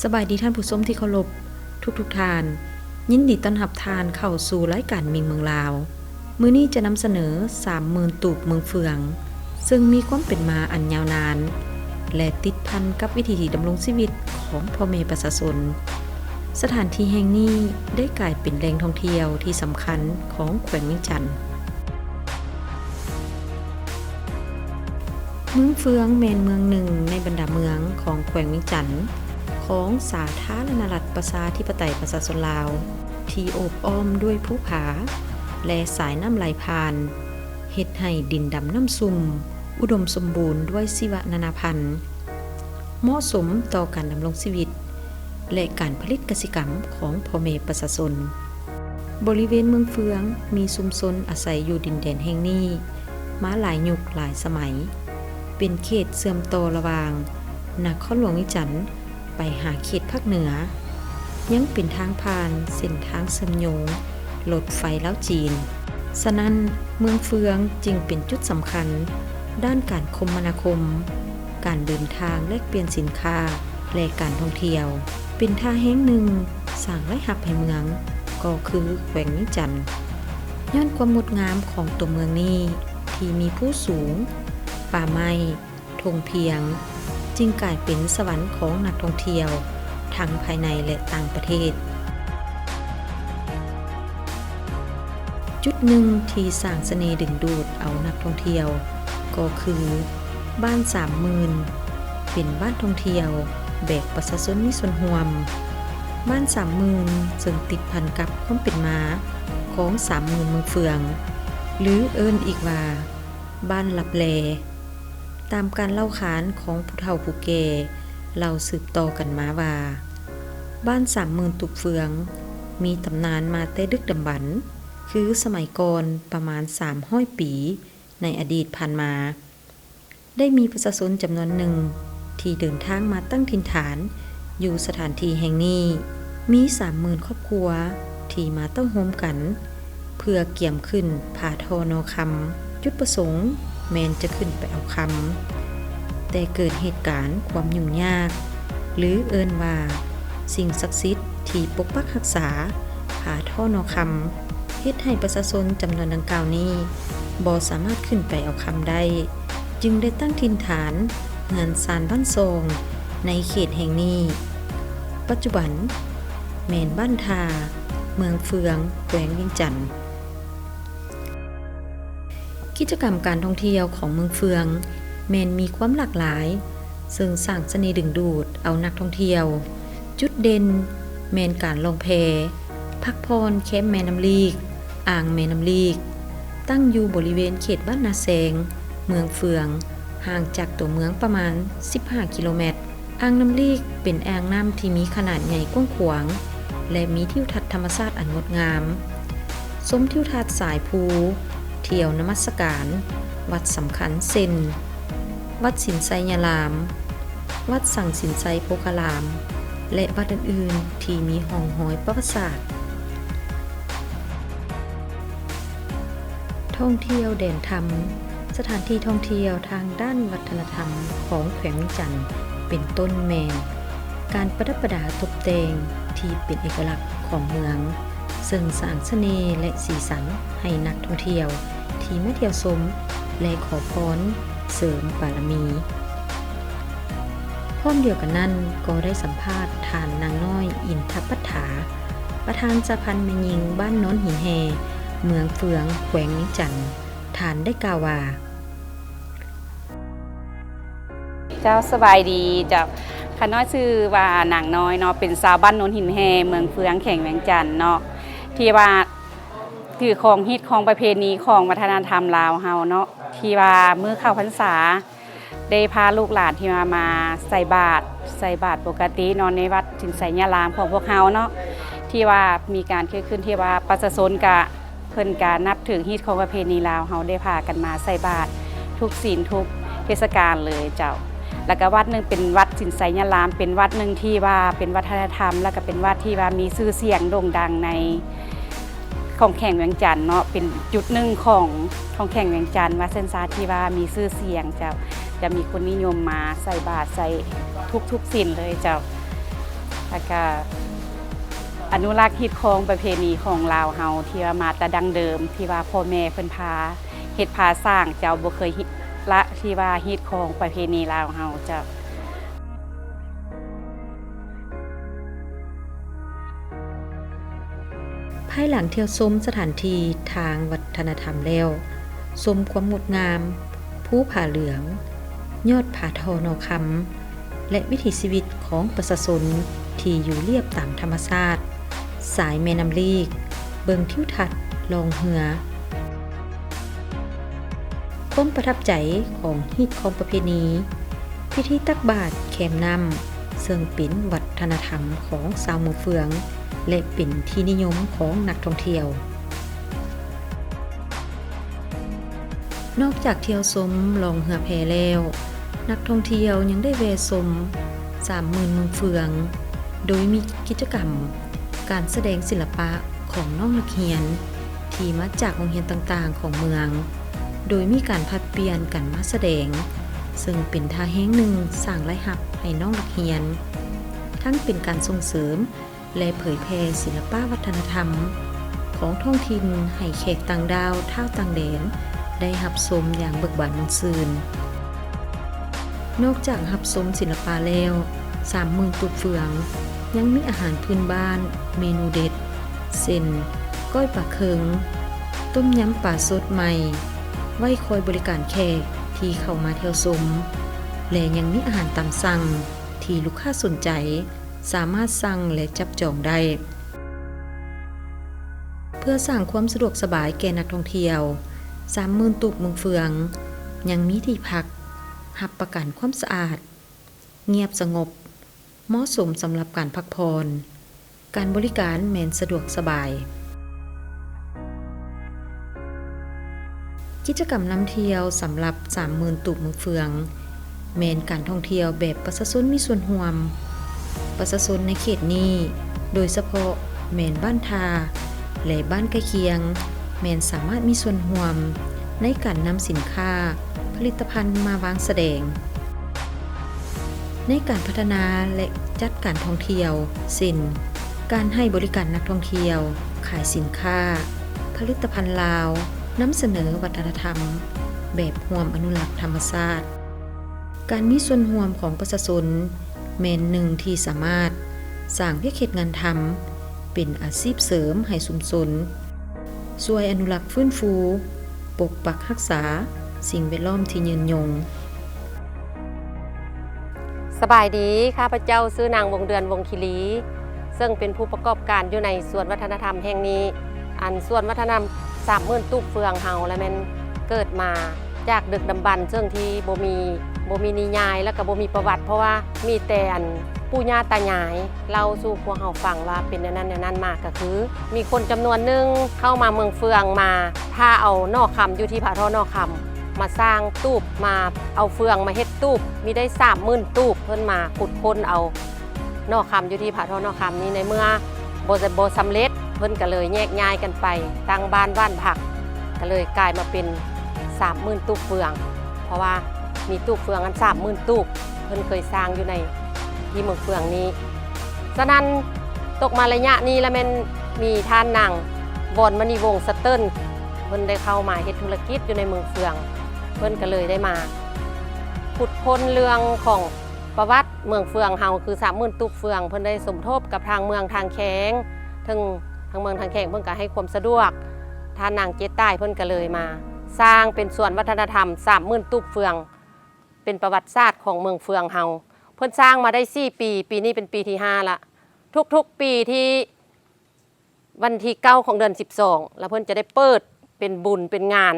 ສະບາຍດີທ່ານຜູ້ຊົມທີ່ເຄົາລົບທຸກໆທ່ານ, ຍິນດີຕ້ອນຮັບທ່ານເຂົ້າສູ່ລາຍການມິ່ງເມືອງລາວ. ມື້ນີ້ຈະນຳສະເໜີສາມໝື່ນຕູບເມືອງເຟືອງ, ເຊິ່ງມີຄວາມເປັນມາອັນຍາວນານ ແລະ ຕິດພັນກັບວິຖີດຳລົງຊີວິດຂອງພໍ່ແມ່ປະຊາຊົນ. ສະຖານທີ່ແຫ່ງນີ້ໄດ້ກາຍເປັນແຫຼ່ງທ່ອງທ່ຽວທີ່ສຳຄັນຂອງແຂວງວຽງຈັນ. ເມືອງເຟືອງແມ່ນເມືອງໜຶ່ງໃນບັນດາເມືອງຂອງແຂວງວຽງຈັນ ຂອງສາທາລະນະລັດປະຊາທິປະໄຕປະຊາຊົນລາວ ທີ່ໂອບອ້ອມດ້ວຍພູຜາ ແລະ ສາຍນ້ຳໄຫຼຜ່ານ, ເຮັດໃຫ້ດິນດຳນ້ຳຊຸ່ມ, ອຸດົມສົມບູນດ້ວຍຊີວະນານາພັນ, ເໝາະສົມຕໍ່ການດຳລົງຊີວິດ ແລະ ການຜະລິດກະສິກຳຂອງພໍ່ແມ່ປະຊາຊົນ. ບໍລິເວນເມືອງເຟືອງມີຊຸມຊົນອາໄສຢູ່ດິນແດນແຫ່ງນີ້ມາຫຼາຍຍຸກຫຼາຍສະໄໝ, ເປັນເຂດເຊື່ອມຕໍ່ລະຫວ່າງນະຄອນຫຼວງວຽງຈັນໄປຫາເຂດພາກເໜືອ, ຍັງເປັນທາງຜ່ານເສັ້ນທາງເຊື່ອມໂຍງລົດໄຟລາວຈີນ. ສະນັ້ນ, ເມືອງເຟືອງຈຶ່ງເປັນຈຸດສຳຄັນດ້ານການຄົມມະນາຄົມ, ການເດີນທາງແລກປ່ຽນສິນຄ້າ ແລະ ການທ່ອງທ່ຽວ, ເປັນທ່າແຮງໜຶ່ງສ້າງລາຍຮັບໃຫ້ເມືອງ ກໍຄືແຂວງວຽງຈັນ. ຍ້ອນຄວາມງົດງາມຂອງຕົວເມືອງນີ້ທີ່ມີພູສູງ, ປ່າໄມ້, ທົ່ງພຽງ, ຈຶ່ງກາຍເປັນສະຫວັນຂອງນັກທ່ອງທ່ຽວທັງພາຍໃນ ແລະ ຕ່າງປະເທດ. ຈຸດໜຶ່ງທີ່ສ້າງສະເໜ່ດຶງດູດເອົານັກທ່ອງທ່ຽວ ກໍຄືບ້ານສາມໝື່ນ ເປັນບ້ານທ່ອງທ່ຽວແບບປະຊາຊົນມີສ່ວນຮ່ວມ. ບ້ານສາມໝື່ນເຊິ່ງຕິດພັນກັບຄວາມເປັນມາຂອງສາມໝື່ນເມືອງເຟືອງ ຫຼື ເອີ້ນອີກວ່າ ບ້ານລັບແລ. ຕາມການເລົ່າຂານຂອງຜູ້ເຖົ້າຜູ້ແກ່ເລົ່າສືບຕໍ່ກັນມາວ່າ ບ້ານສາມໝື່ນຕູບເຟືອງ ມີຕຳນານມາແຕ່ດຶກດຳບັນ, ຄືສະໄໝກ່ອນປະມານສາມຮ້ອຍປີໃນອະດີດຜ່ານມາ, ໄດ້ມີປະຊາຊົນຈຳນວນໜຶ່ງທີ່ເດີນທາງມາຕັ້ງຖິ່ນຖານຢູ່ສະຖານທີ່ແຫ່ງນີ້ ມີສາມໝື່ນຄອບຄົວທີ່ມາເຕົ້າໂຮມກັນ ເພື່ອກຽມຂຶ້ນຜາທໍ່ໜໍ່ຄຳ. ຈຸດປະສົງແມ່ນຈະຂຶ້ນໄປເອົາຄຳ, ແຕ່ເກີດເຫດການຄວາມຫຍຸ້ງຍາກ ຫຼື ເອີ້ນວ່າສິ່ງສັກສິດທີ່ປົກປັກຮັກສາຜາທໍ່ໜໍ່ຄຳ ເຮັດໃຫ້ປະຊາຊົນຈຳນວນດັ່ງກ່າວນີ້ບໍ່ສາມາດຂຶ້ນໄປເອົາຄຳໄດ້, ຈຶ່ງໄດ້ຕັ້ງຖິ່ນຖານເຮືອນຊານບ້ານຊ່ອງໃນເຂດແຫ່ງນີ້. ປັດຈຸບັນແມ່ນບ້ານທ່າ ເມືອງເຟືອງ ແຂວງວຽງຈັນ. ກິດຈະກຳການທ່ອງທ່ຽວຂອງເມືອງເຟືອງແມ່ນມີຄວາມຫຼາກຫຼາຍ, ເຊິ່ງສ້າງສະເໜ່ດຶງດູດເອົານັກທ່ອງທ່ຽວ. ຈຸດເດັ່ນແມ່ນການລ່ອງແພ, ພັກຜ່ອນແຄມແມ່ນ້ຳລີກ, ອ່າງແມ່ນ້ຳລີກ, ຕັ້ງຢູ່ບໍລິເວນເຂດບ້ານນາແຊງ, ເມືອງເຟືອງ, ຫ່າງຈາກຕົວເມືອງປະມານສິບຫ້າກິໂລແມັດ. ອ່າງນ້ຳລີກເປັນອ່າງນ້ຳທີ່ມີຂະໜາດໃຫຍ່ກວ້າງຂວາງ ແລະ ມີທິວທັດທຳມະຊາດອັນງົດງາມ. ຊົມທິວທັດສາຍພູ, ທ່ຽວນະມັດສະການວັດສຳຄັນເຊັ່ນ ວັດສິນໄຊຍາລາມ, ວັດສັງສິນໄຊໂພຄາລາມ ແລະ ວັດອື່ນໆທີ່ມີຮ່ອງຮອຍປະຫວັດສາດ. ທ່ອງທ່ຽວແດນທຳ. ສະຖານທີ່ທ່ອງທ່ຽວທາງດ້ານວັດທະນະທຳຂອງແຂວງວຽງຈັນ ເປັນຕົ້ນແມ່ນການປະດັບປະດາຕົບແຕ່ງທີ່ເປັນເອກະລັກຂອງເມືອງ, ເຊິ່ງສ້າງສະເໜ່ ແລະ ສີສັນໃຫ້ນັກທ່ອງທ່ຽວທີ່ມາທ່ຽວຊົມ ແລະ ຂໍພອນເສີມບາລະມີ. ພ້ອມດຽວກັນນັ້ນກໍໄດ້ສຳພາດທ່ານນາງນ້ອຍ ອິນທະປັດຖາ ປະທານສະຫະພັນແມ່ຍິງບ້ານໂນນຫີນແຮ່ ເມືອງເຟືອງ ແຂວງວຽງຈັນ. ທ່ານໄດ້ກ່າວວ່າ. ເຈົ້າ ສະບາຍດີເຈົ້າ. ຂ້ານ້ອຍຊື່ວ່ານາງນ້ອຍເນາະ, ເປັນຊາວບ້ານໂນນຫີນແຮ່ ເມືອງເຟືອງ ແຂວງວຽງຈັນເນາະ, ທີ່ວ່າຖືຄອງຮີດຄອງປະເພນີຂອງວັດທະນະທຳລາວເຮົາເນາະ, ທີ່ວ່າມື້ເຂົ້າພັນສາ ໄດ້ພາລູກຫຼານທີ່ວ່າມາໃສ່ບາດ, ໃສ່ບາດປົກກະຕິເນາະ ໃນວັດສິນໄຊຍາລາມຂອງພວກເຮົາເນາະ, ທີ່ວ່າມີການເກີດຂຶ້ນ ທີ່ວ່າປະຊາຊົນກະ ເພິ່ນກະນັບຖືຮີດຄອງປະເພນີລາວເຮົາ ໄດ້ພາກັນມາໃສ່ບາດທຸກສິນທຸກເທດສະການເລີຍເຈົ້າ. ແລ້ວກະວັດໜຶ່ງເປັນວັດສິນໄຊຍາລາມ ເປັນວັດໜຶ່ງທີ່ວ່າເປັນວັດທະນະທຳ ແລ້ວກະເປັນວັດທີ່ວ່າມີຊື່ສຽງໂດ່ງດັງໃນ ຂອງແຂວງວຽງຈັນເນາະ, ເປັນຈຸດໜຶ່ງຂອງ ຂອງແຂວງວຽງຈັນ ວ່າຊັ້ນຊະ ທີ່ວ່າມີຊື່ສຽງເຈົ້າ, ຈະມີຄົນນິຍົມມາໃສ່ບາດໃສ່ທຸກໆສິນເລີຍເຈົ້າ. ແລ້ວກະອະນຸລັກຮີດຄອງປະເພນີຂອງລາວເຮົາ ທີ່ວ່າມາແຕ່ດັ້ງເດີມ ທີ່ວ່າພໍ່ແມ່ເພິ່ນພາເຮັດພາສ້າງເຈົ້າ ບໍ່ເຄີຍ ລະ ທີ່ວ່າຮີດຄອງປະເພນີລາວເຮົາເຈົ້າ. ພາຍຫຼັງທ່ຽວຊົມສະຖານທີ່ທາງວັດທະນະທຳແລ້ວ, ຊົມຄວາມງົດງາມ ພູຜາເຫຼືອງ, ຍອດຜາທໍ່ໜໍ່ຄຳ ແລະ ວິຖີຊີວິດຂອງປະຊາຊົນທີ່ຢູ່ລຽບຕາມທຳມະຊາດ, ສາຍແມ່ນ້ຳລີກ, ເບິ່ງທິວທັດລ່ອງເຮືອ. ຄວາມປະທັບໃຈຂອງຮີດຄອງປະເພນີ ພິທີຕັກບາດແຄມນ້ຳ ເຊິ່ງເປັນວັດທະນະທຳຂອງຊາວເມືອງເຟືອງ ແລະ ເປັນທີ່ນິຍົມຂອງນັກທ່ອງທ່ຽວ. ນອກຈາກທ່ຽວຊົມລ່ອງເຮືອແພແລ້ວ, ນັກທ່ອງທ່ຽວຍັງໄດ້ແວ່ຊົມສາມໝື່ນເມືອງເຟືອງ ໂດຍມີກິດຈະກຳການສະແດງສິລະປະຂອງນ້ອງນັກຮຽນ ທີ່ມາຈາກໂຮງຮຽນຕ່າງໆຂອງເມືອງ, ໂດຍມີການຜັດປ່ຽນກັນມາສະແດງ, ເຊິ່ງເປັນທ່າແຮງໜຶ່ງສ້າງລາຍຮັບໃຫ້ນ້ອງນັກຮຽນ, ທັງເປັນການສົ່ງເສີມ ແລະ ເຜີຍແຜ່ສິລະປະວັດທະນະທຳຂອງທ້ອງຖິ່ນໃຫ້ແຂກຕ່າງດ້າວ, ຊາວຕ່າງແດນ ໄດ້ຮັບຊົມຢ່າງເບີກບານມ່ວນຊື່ນ. ນອກຈາກຮັບຊົມສິລະປະແລ້ວ, ສາມໝື່ນຕູບເຟືອງຍັງມີອາຫານພື້ນບ້ານເມນູເດັດ ເຊັ່ນ ກ້ອຍປາເຄິງ, ຕົ້ມຍຳປາສົດໃໝ່ ໄວ້ຄອຍບໍລິການແຂກທີ່ເຂົ້າມາທ່ຽວຊົມ ແລະ ຍັງມີອາຫານຕາມສັ່ງທີ່ລູກຄ້າສົນໃຈ ສາມາດສັ່ງ ແລະ ຈັບຈອງໄດ້. ເພື່ອສ້າງຄວາມສະດວກສະບາຍແກ່ນັກທ່ອງທ່ຽວ, ສາມໝື່ນຕູບເມືອງເຟືອງຍັງມີທີ່ພັກຮັບປະກັນຄວາມສະອາດ, ງຽບສະຫງົບ, ເໝາະສົມສຳລັບການພັກຜ່ອນ, ການບໍລິການແມ່ນສະດວກສະບາຍ. ກິດຈະກຳນຳທ່ຽວສຳລັບສາມໝື່ນຕູບເມືອງເຟືອງ ແມ່ນການທ່ອງທ່ຽວແບບປະຊາຊົນມີສ່ວນຮ່ວມ. ປະຊາຊົນໃນເຂດນີ້, ໂດຍສະເພາະແມ່ນບ້ານທ່າ ແລະ ບ້ານໃກ້ຄຽງ, ແມ່ນສາມາດມີສ່ວນຮ່ວມໃນການນຳສິນຄ້າ, ຜະລິດຕະພັນມາວາງສະແດງ. ໃນການພັດທະນາ ແລະ ຈັດການທ່ອງທ່ຽວ ເຊັ່ນ ການໃຫ້ບໍລິການນັກທ່ອງທ່ຽວ, ຂາຍສິນຄ້າ, ຜະລິດຕະພັນລາວ, ນຳສະເໜີວັດທະນະທຳແບບຮ່ວມອະນຸລັກທຳມະຊາດ. ການມີສ່ວນຮ່ວມຂອງປະຊາຊົນແມ່ນໜຶ່ງທີ່ສາມາດສ້າງວຽກເຮັດງານທຳເປັນອາຊີບເສີມໃຫ້ຊຸມຊົນ, ຊ່ວຍອະນຸລັກຟື້ນຟູ, ປົກປັກຮັກສາສິ່ງແວດລ້ອມທີ່ຍືນຍົງ. ສະບາຍດີ, ຂ້າພະເຈົ້າຊື່ນາງ ວົງເດືອນ ວົງຄີລີ ເຊິ່ງເປັນຜູ້ປະກອບການຢູ່ໃນສວນວັດທະນະທຳແຫ່ງນີ້. ອັນສວນວັດທະນະທຳສາມໝື່ນຕູບເຟືອງເຮົາ ລະແມ່ນເກີດມາຈາກດຶກດຳບັນ ເຊິ່ງທີ່ບໍ່ມີ ບໍ່ມີນິຍາຍ ລະກະບໍ່ມີປະຫວັດ ເພາະວ່າມີແຕ່ອັນ ປູ່ຍ່າຕາຍາຍເລົ່າສູ່ພວກເຮົາຟັງວ່າເປັນແນວນັ້ນແນວນັ້ນມາ ກະຄືມີຄົນຈຳນວນໜຶ່ງເຂົ້າມາເມືອງເຟືອງ ມາຖ້າເອົາໜໍ່ຄຳຢູ່ທີ່ຜາທໍ່ໜໍ່ຄຳ ມາສ້າງຕູບ ມາເອົາເຟືອງມາເຮັດຕູບ ມີໄດ້ສາມໝື່ນຕູບ. ເພິ່ນມາຂຸດຄົ້ນເອົາໜໍ່ຄຳຢູ່ທີ່ຜາທໍ່ໜໍ່ຄຳນີ້ ໃນເມື່ອບໍ່ ບໍ່ສຳເລັດ ເພິ່ນກະເລີຍແຍກຍ້າຍກັນໄປຕັ້ງບ້ານຫວ່ານຜັກ ກະເລີຍກາຍມາເປັນສາມໝື່ນຕູບເຟືອງ ເພາະວ່າມີຕູບເຟືອງອັນສາມໝື່ນຕູບ ເພິ່ນເຄີຍສ້າງຢູ່ໃນທີ່ເມືອງເຟືອງນີ້. ສະນັ້ນ ຕົກມາໄລຍະນີ້ລະແມ່ນມີທ່ານນາງ ວອນມະນີວົງ ສະເຕີນ ເພິ່ນໄດ້ເຂົ້າມາເຮັດທຸລະກິດຢູ່ໃນເມືອງເຟືອງ ເພິ່ນກະເລີຍໄດ້ມາຂຸດຄົ້ນເລື່ອງຂອງປະຫວັດເມືອງເຟືອງເຮົາ ຄືສາມໝື່ນຕູບເຟືອງ. ເພິ່ນໄດ້ສົມທົບກັບທາງເມືອງທ່າແຂງ ເຖິງທາງເມືອງທ່າແຂງເພິ່ນກະໃຫ້ຄວາມສະດວກ ທ່ານນາງເຈດຕາຍ ເພິ່ນກະເລີຍມາສ້າງເປັນສວນວັດທະນະທຳສາມໝື່ນຕູບເຟືອງ ເປັນປະຫວັດສາດຂອງເມືອງເຟືອງເຮົາ. ເພິ່ນສ້າງມາໄດ້ສີ່ປີ ປີນີ້ເປັນປີທີຫ້າລະ. ທຸກໆປີທີ່ວັນທີເກົ້າຂອງເດືອນສິບສອງ ລະເພິ່ນຈະໄດ້ເປີດເປັນບຸນເປັນງານ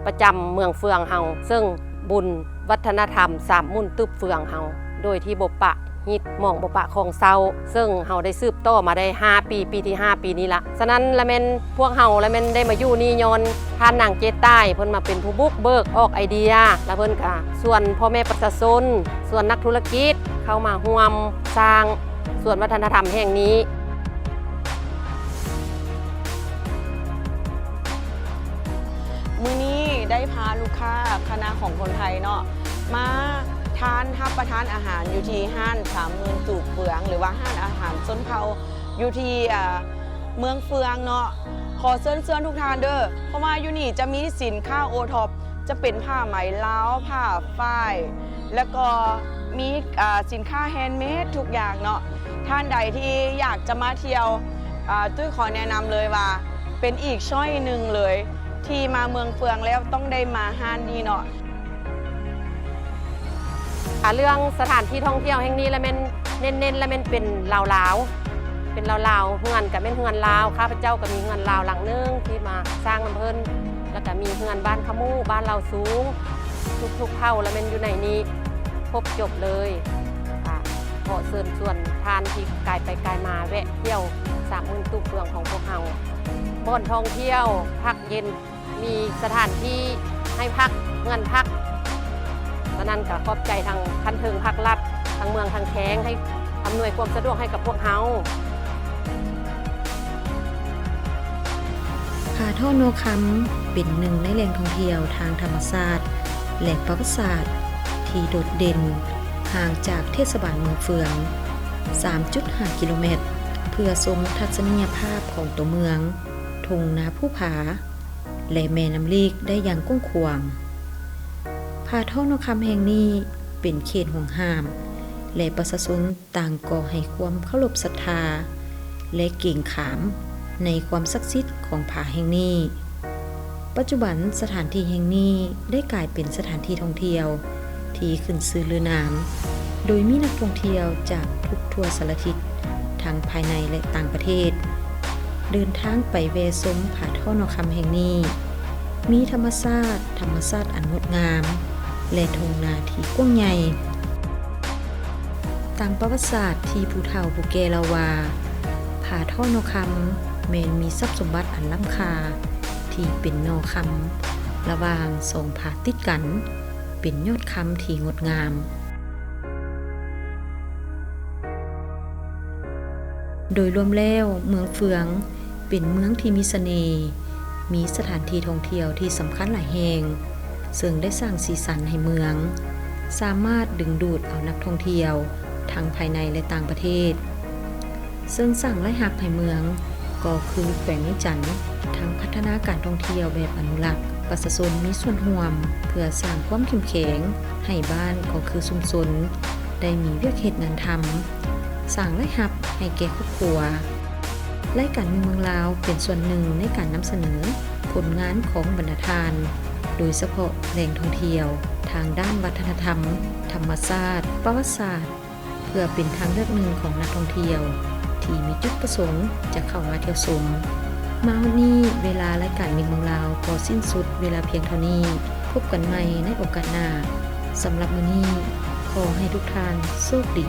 ປະຈຳເມືອງເຟືອງເຮົາ ເຊິ່ງບຸນວັດທະນະທຳສາມໝື່ນຕູບເຟືອງເຮົາ ໂດຍທີ່ບໍ່ປະ ຮີດໝອງບໍ່ປະຂອງເຊົາ ເຊິ່ງເຮົາໄດ້ສືບຕໍ່ມາໄດ້ຫ້າປີ ປີທີຫ້າປີນີ້ລະ. ສະນັ້ນລະແມ່ນພວກເຮົາລະແມ່ນໄດ້ມາຢູ່ນີ້ຍ້ອນທ່ານນາງເຈດຕາຍ ເພິ່ນມາເປັນຜູ້ບຸກເບີກອອກໄອເດຍ ລະເພິ່ນກະຊວນພໍ່ແມ່ປະຊາຊົນ ຊວນນັກທຸລະກິດເຂົ້າມາຮ່ວມສ້າງສວນວັດທະນະທຳແຫ່ງນີ້. ມື້ນີ້ໄດ້ພາລູກຄ້າຄະນະຂອງຄົນໄທເນາະ ມາ ທ່ານຮັບປະທານອາຫານຢູ່ທີ່ຮ້ານສາມໝື່ນຕູບເຟືອງ ຫຼືວ່າຮ້ານອາຫານຊົນເຜົ່າຢູ່ທີ່ ເອີ ເມືອງເຟືອງເນາະ. ຂໍເຊີນຊວນທຸກທ່ານເດີ ເພາະວ່າຢູ່ນີ້ຈະມີສິນຄ້າໂອທັອບ ຈະເປັນຜ້າໄໝລາວ ຜ້າຝ້າຍ ແລ້ວກໍມີ ເອີ ສິນຄ້າແຮນເມດທຸກຢ່າງເນາະ. ທ່ານໃດທີ່ຢາກຈະມາທ່ຽວ ເອີ ຕຸ້ຍຂໍແນະນຳເລີຍວ່າ ເປັນອີກຊ້ອຍໜຶ່ງເລີຍ ທີ່ມາເມືອງເຟືອງແລ້ວຕ້ອງໄດ້ມາຮ້ານນີ້ເນາະ. ອາ ເລື່ອງສະຖານທີ່ທ່ອງທ່ຽວແຫ່ງນີ້ລະແມ່ນ ເນັ້ນໆລະແມ່ນເປັນລາວໆ ເປັນລາວໆ ເຮືອນກະແມ່ນເຮືອນລາວ. ຂ້າພະເຈົ້າກະມີເຮືອນລາວຫຼັງໜຶ່ງທີ່ມາສ້າງນຳເພິ່ນ ແລ້ວກະມີເຮືອນບ້ານຂະໝູ່ ບ້ານລາວສູງ ທຸກໆເຜົ່າລະແມ່ນຢູ່ໃນນີ້ຄົບຈົບເລີຍ. ອາ ຂໍເຊີນຊວນທ່ານທີ່ກາຍໄປກາຍມາແວະທ່ຽວສາມໝື່ນຕູບເຟືອງຂອງພວກເຮົາ ບ່ອນທ່ອງທ່ຽວ ພັກເຢັນ ມີສະຖານທີ່ໃຫ້ພັກ ເຮືອນພັກ. ສະນັ້ນກະຂອບໃຈທາງຂັ້ນເທິງພາກລັດ ທາງເມືອງທາງແຂວງ ໃຫ້ອຳນວຍຄວາມສະດວກໃຫ້ກັບພວກເຮົາ. ຜາທໍ່ນໍຄຳ ເປັນໜຶ່ງໃນແຫຼ່ງທ່ອງທ່ຽວທາງທຳມະຊາດ ແລະ ປະຫວັດສາດທີ່ໂດດເດັ່ນ ຫ່າງຈາກເທດສະບານເມືອງເຟືອງ ສາມຈຸດຫ້າກິໂລແມັດ ເພື່ອຊົມທັດສະນີຍະພາບຂອງຕົວເມືອງ, ທົ່ງນາພູຜາ ແລະ ແມ່ນ້ຳລີກໄດ້ຢ່າງກວ້າງຂວາງ. ຜາທໍ່ນໍຄຳແຫ່ງນີ້ເປັນເຂດຫວງຫ້າມ ແລະ ປະຊາຊົນຕ່າງກໍໃຫ້ຄວາມເຄົາລົບສັດທາ ແລະ ເກງຂາມໃນຄວາມສັກສິດຂອງຜາແຫ່ງນີ້. ປັດຈຸບັນສະຖານທີ່ແຫ່ງນີ້ໄດ້ກາຍເປັນສະຖານທີ່ທ່ອງທ່ຽວ ທີ່ຂຶ້ນຊື່ລືນາມ ໂດຍມີນັກທ່ອງທ່ຽວຈາກທຸກທົ່ວສາລະທິດ ທັງພາຍໃນ ແລະ ຕ່າງປະເທດ ເດີນທາງໄປແວ່ຊົມຜາທໍ່ນໍຄຳແຫ່ງນີ້ ມີທຳມະຊາດ, ທຳມະຊາດອັນງົດງາມ ແລະ ທົ່ງນາທີ່ກວ້າງໃຫຍ່. ຕາມປະຫວັດສາດທີ່ຜູ້ເຖົ້າຜູ້ແກ່ເລົ່າວ່າ ຜາທໍ່ນໍຄຳແມ່ນມີຊັບສົມບັດອັນລ້ຳຄ່າ ທີ່ເປັນໜໍ່ຄຳ ລະຫວ່າງສອງຜາຕິດກັນ ເປັນຍອດຄຳທີ່ງົດງາມ. ໂດຍລວມແລ້ວ ເມືອງເຟືອງເປັນເມືອງທີ່ມີສະເໜ່, ມີສະຖານທີ່ທ່ອງທ່ຽວທີ່ສຳຄັນຫຼາຍແຫ່ງ, ເຊິ່ງໄດ້ສ້າງສີສັນໃຫ້ເມືອງ, ສາມາດດຶງດູດເອົານັກທ່ອງທ່ຽວທັງພາຍໃນ ແລະ ຕ່າງປະເທດ. ເຊິ່ງສ້າງລາຍຮັບໃຫ້ເມືອງກໍຄືແຂວງວຽງຈັນ ທັງພັດທະນາການທ່ອງທ່ຽວແບບອະນຸລັກ, ປະຊາຊົນມີສ່ວນຮ່ວມເພື່ອສ້າງຄວາມເຂັ້ມແຂງໃຫ້ບ້ານກໍຄືຊຸມຊົນໄດ້ມີວຽກເຮັດງານທຳ, ສ້າງລາຍຮັບໃຫ້ແກ່ຄອບຄົວ. ລາຍການມິດເມືອງລາວເປັນສ່ວນໜຶ່ງໃນການນຳສະເໜີຜົນງານຂອງບັນດາທ່ານ, ໂດຍສະເພາະແຫຼ່ງທ່ອງທ່ຽວທາງດ້ານວັດທະນະທຳ, ທຳມະຊາດ, ປະຫວັດສາດ, ເພື່ອເປັນທາງເລືອກໜຶ່ງຂອງນັກທ່ອງທ່ຽວທີ່ມີຈຸດປະສົງຈະເຂົ້າມາທ່ຽວຊົມ. ມາຮອດນີ້ ເວລາລາຍການມິດເມືອງລາວກໍສິ້ນສຸດເວລາພຽງເທົ່ານີ້. ພົບກັນໃໝ່ໃນໂອກາດໜ້າ. ສຳລັບມື້ນີ້ ຂໍໃຫ້ທຸກທ່ານໂຊກດີ.